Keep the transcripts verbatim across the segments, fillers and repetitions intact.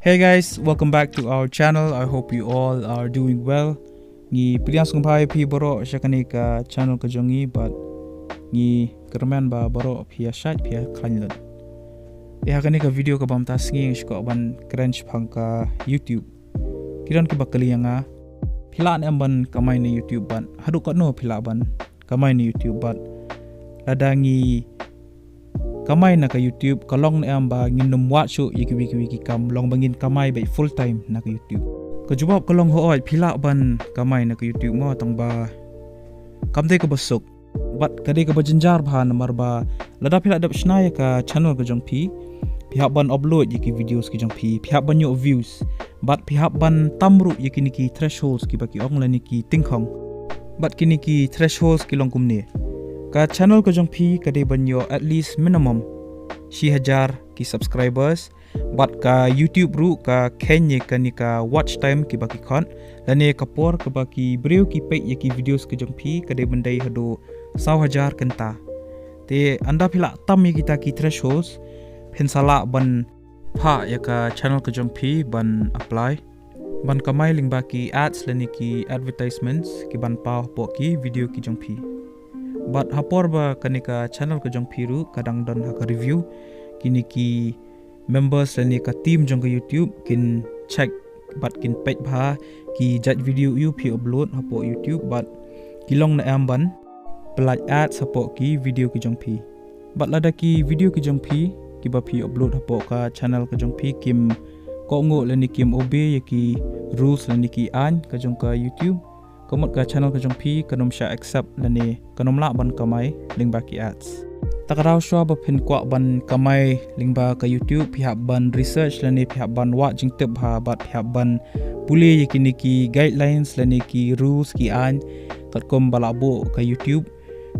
Hey guys, welcome back to our channel. I hope you all are doing well. Ngi pdiang sngewbha ïa phi baroh sha kane ka channel ka jong ngi bad ngi kyrmen ba baroh phi ïa shait phi ïa khlaiñ lut. Te ha kane ka video kaba mynta sngi ngi shu kwah ban kren shaphang ka YouTube. Ki don kiba kylli ïa nga, phi lah ne em ban kamai na YouTube bad haduh katno phi lah ban kamai na YouTube bad lada ngi kamai na ka YouTube ka long ne em ba ngin nym wad shuh ïa kiwei kiwei ki kam, long ba ngin kamai beit full time na ka YouTube. Ka jubab ka long hooid, phi lah ban kamai na ka YouTube mo, tang ba kam dei kaba suk bad ka dei kaba jynjar bha namar ba lada phi lah dep shna ïa ka channel ka jong phi, phi hap ban upload ïa ki videos ki jong phi, phi hap ban ïoh views bad phi hap ban tam ruh ïa kine ki thresholds kiba ki ong lane ki tyngkhong. Bad kine ki thresholds ki long kumne: ka channel ka jong phi ka dei ban ïoh at least minimum shi hajar ki subscribers bad ka YouTube ruh ka kheiñ ïa kane ka watch time kiba ki khot lane ka por kaba ki briew ki peit ïa ki videos ki jong phi ka dei ban dei haduh saw hajar kynta. Te ynda phi lah tam ïa kita ki thresholds, phin sa lah ban phah ïa ka channel ka jong phi ban apply ban kamai lyngba ki ads lane ki advertisements ki ban paw hapoh ki video ki jong phi. Bad ha por ba kane ka channel ka jong phi ruh ka dang don ha ka review, kine ki members lane ka team jong ka YouTube kin check bad kin peit bha ki jait video ïa phi upload hapoh YouTube bad ki long ne em ban pyllait ads hapoh ki video ki jong phi. Bad lada ki video ki jong phi kiba phi upload hapoh ka channel ka jong phi kim kohnguh lane kim obey ïa ki rules lane ki aiñ ka jong ka YouTube, ka mut ka channel ka jong phi kan ym shah accept lane kan ym lah ban kamai lyngba ki ads. Ta ka daw shuwa ba phin kwah ban kamai lyngba ka YouTube, phi hap ban research lane phi hap ban wad jingtip bha bad phi hap ban pule ïa kine ki guidelines lane ki rules ki aiñ katkum ba lah buh ka YouTube,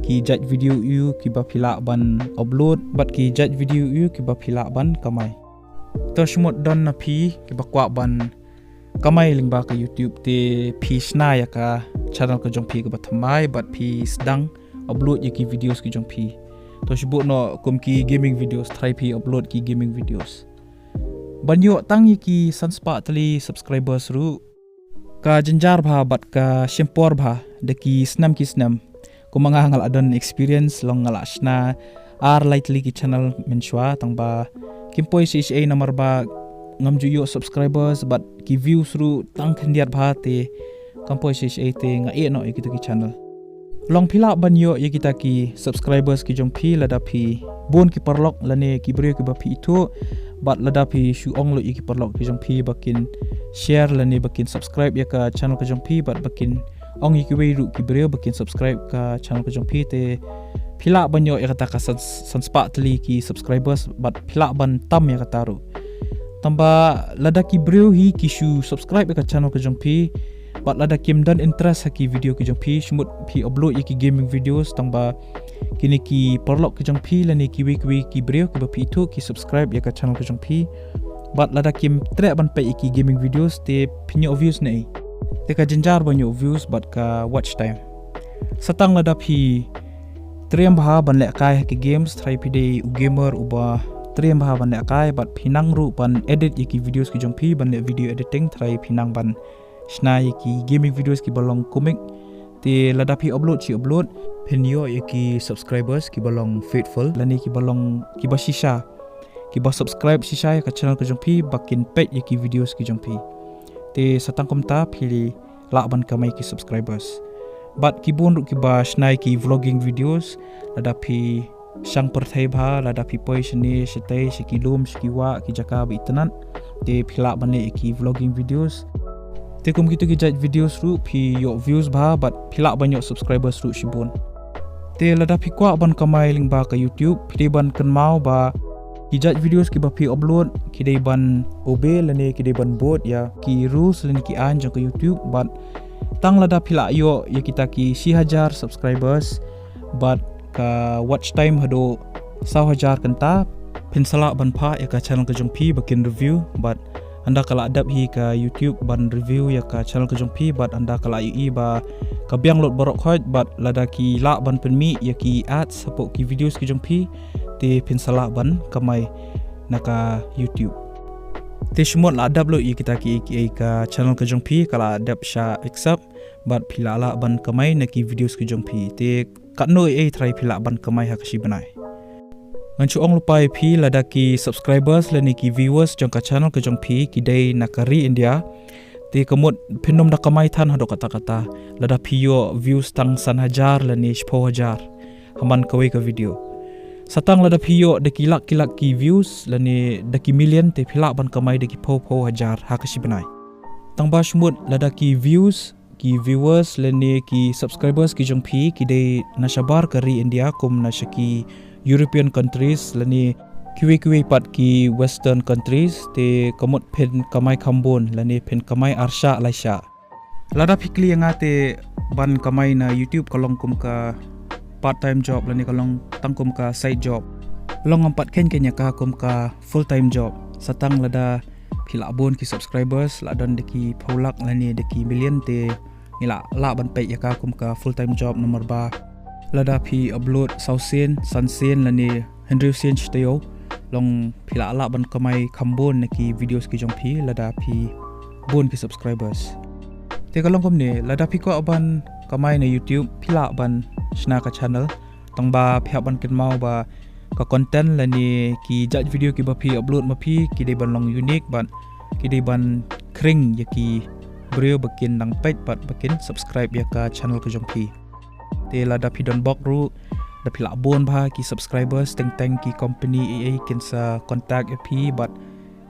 ki jait video ïa kiba phi lah ban upload bad ki jait video ïa kiba phi lah ban kamai. To shu mut don na phi kiba kwah ban kamai lyngba ka YouTube te phi shna ïa ka channel ka jong phi kaba thymmai bad phi sdang upload ïa ki videos ki jong phi. To shu buh noh kum ki gaming videos, try phi upload ki gaming videos. Ban ïoh tang ïa ki san spah tylli subscribers ruh ka jynjar bha bad ka shim por bha da ki snem ki snem. Kumba nga nga lah don experience, long nga lah shna ar lai tylli ki channel mynshuwa, tang ba kim poi shisha namar ba ngam ju ïoh subscribers bad ki views ruh tang khyndiat bha te kam poi shisha te nga ïeh noh ïa kita ki channel. Long phi lah ban ïoh ïa kita ki subscribers ki jong phi lada phi bun ki paralok lane ki briew kiba phi ithuh, bad lada phi shu ong lut ïa ki paralok ki jong phi ba kin share lane ba kin subscribe ïa ka channel ka jong phi bad ba kin ong ïa kiwei ruh ki briew ba kin subscribe ka channel ka jong phi te phi lah ban ïoh ïa kata ka san, san spah tylli ki subscribers bad phi lah ban tam ïa kata ruh. Tang ba lada ki briew hi ki shu subscribe ïa ka channel ka jong phi bad lada kim don interest ha ki video ki jong phi, shu mut phi upload ïa ki gaming videos, tang ba kine ki paralok ki jong phi lane kiwei kiwei ki briew kiba phi ithuh ki subscribe ïa ka channel ka jong phi. Bad lada kim treh ban peit ïa ki gaming videos te phin ïoh views ne ei? Te ka jynjar ban ïoh views bad ka watch time. Sa tang lada phi triem bha ban lehkai ha ki games, tharai phi dei u gamer uba triem bha ban lehkai bad phi nang ruh ban edit ïa ki videos ki jong phi, ban leh video editing, tharai phi nang ban shna ïa ki gaming videos kiba long comic. Te lada phi upload shi upload, phin ïoh ïa ki subscribers kiba long faithful lane kiba long kiba shisha, kiba subscribe shisha ïa ka channel ka jong phi ba kin peit ïa ki videos ki jong phi. Te sa tang kumta phi lah ban kamai ki subscribers. Bad ki bun ruh kiba shna ïa ki vlogging videos, lada phi shang pyrthei bha, lada phi poi shane shatei sha ki lum sha ki wah ki jaka ba itynnat, te phi lah ban leh ïa ki vlogging videos. Te kum kito ki jait videos ruh phi ïoh views bha bad phi lah ban ïoh subscribers ruh shibun. Te lada phi kwah ban kamai lyngba ka YouTube, phi dei ban kynmaw ba ki jait videos kiba phi upload ki dei ban obey lane ki dei ban bud ïa ki rules lane ki aiñ jong ka YouTube. Bad tang lada phi lah ïoh ïa kita ki shi hajar subscribers bad ka watch time haduh saw hajar kynta, phin sa lah ban phah ïa ka channel ka jong phi ba kin review. Bad ynda ka lah dep hi ka YouTube ban review ïa ka channel ka jong phi, bad ynda ka lah ïohi ba ka biang lut baroh khoit, bad lada ki lah ban pynmih ïa ki ads hapoh ki videos ki jong phi, te phin sa lah ban kamai na ka YouTube. Te shimut la dep lut ïa kita kiei kiei ka channel ka jong phi ka la dep sha accept, bad phi la lah ban kamai na ki videos ki jong phi. Te katno ei ei trai phi lah ban kamai ha ka shi bnai. Ngan shu ong lypa ïa phi, lada ki subscribers lane ki viewers jong ka channel ka jong phi ki dei na ka ri India, te ka mut phin ym da kamai than haduh katta katta lada phi ïoh views tang san hajar lane shiphew hajar ha man kawei ka video. Sa tang lada phi ïoh da ki lak ki lak ki views lane da ki million, te phi lah ban kamai da ki phew phew hajar ha ka shi bnai. Tang ba shimut lada ki views, ki viewers lane ki subscribers ki jong phi ki dei na shabar ka ri India, kum na sha ki European countries lane kiwei kiwei pat ki Western countries, te ka mut phin kamai kham bun lane phin kamai arshah laishah. Lada phi kylli ïa nga, te ban kamai na YouTube ka long kum ka part time job lane ka long tang kum ka side job. Long ngam pat kheiñ kheiñ ïa ka kum ka full time job. Sa tang lada phi lah bun ki subscribers, lah don da ki phew lak lane da ki million, te ngi lah lah ban peit ïa ka kum ka full time job, namar ba lada phi upload saw sien, san sien lane hynriew sien shi taïew, long phi lah lah ban kamai kham bun na ki videos ki jong phi lada phi bun ki subscribers. Te ka long kumne, lada phi kwah ban kamai na YouTube, phi lah ban shna ka channel. Tang ba phi hap ban kynmaw ba ka content lane ki jait video kiba phi upload ma phi ki dei ban long unique, bad ki dei ban khring ïa ki briew ba kin nang peit bad ba kin subscribe ïa ka channel ka jong phi. Te lada phi don bok ruh, da phi lah bun bha ki subscribers, teng teng ki company ei ei kin sa contact ïa phi bad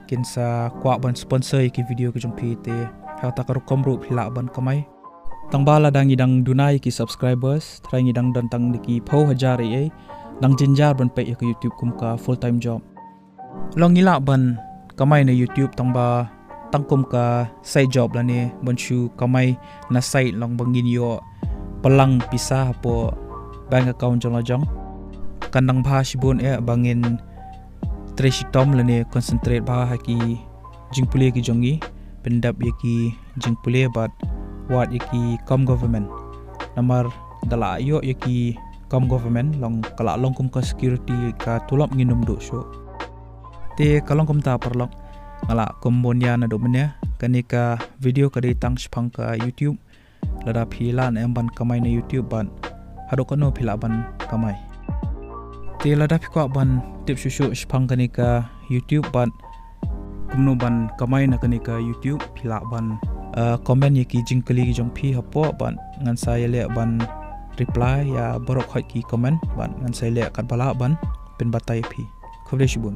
kin sa kwah ban sponsor ïa ki video ki jong phi, te ha kata ka rukom ruh phi lah ban kamai. Tang ba lada ngi dang duna ïa ki subscribers, trai ngi dang don tang da ki phew hajar ei ei, dang jynjar ban peit ïa ka YouTube kum ka full time job. Long ngi lah ban kamai na YouTube tang ba tang kum ka side job lane ban shu kamai na side long ba ngin ïoh pynlang pisa hapoh bank account jong la jong. Kan dang bha shibun eh ba ngin trei shitom lane concentrate bha ha ki jingpule ki jong ngi, pyndep ïa ki jingpule bad wad ïa ki kam government. Namar da la ïoh ïa ki kam government long ka la long kum ka security, ka tulop ngin ym duh shuh. Te ka long kumta paralok, nga la kum bun ïa naduh mynne, kane ka video ka dei tang shaphang ka YouTube. Lada phi lah ne em ban kamai na YouTube bad haduh katno phi lah ban kamai. Te lada phi kwah ban tip shuh shuh shaphang kane ka YouTube bad kumno ban kamai na kane ka YouTube, phi lah ban, eh, comment ïa ki jingkylli ki jong phi hapoh bad ngan sa ïaleh ban reply ïa baroh khoit ki comment bad ngan sa ïaleh katba lah ban pynbatai ïa phi. Khublei shibun.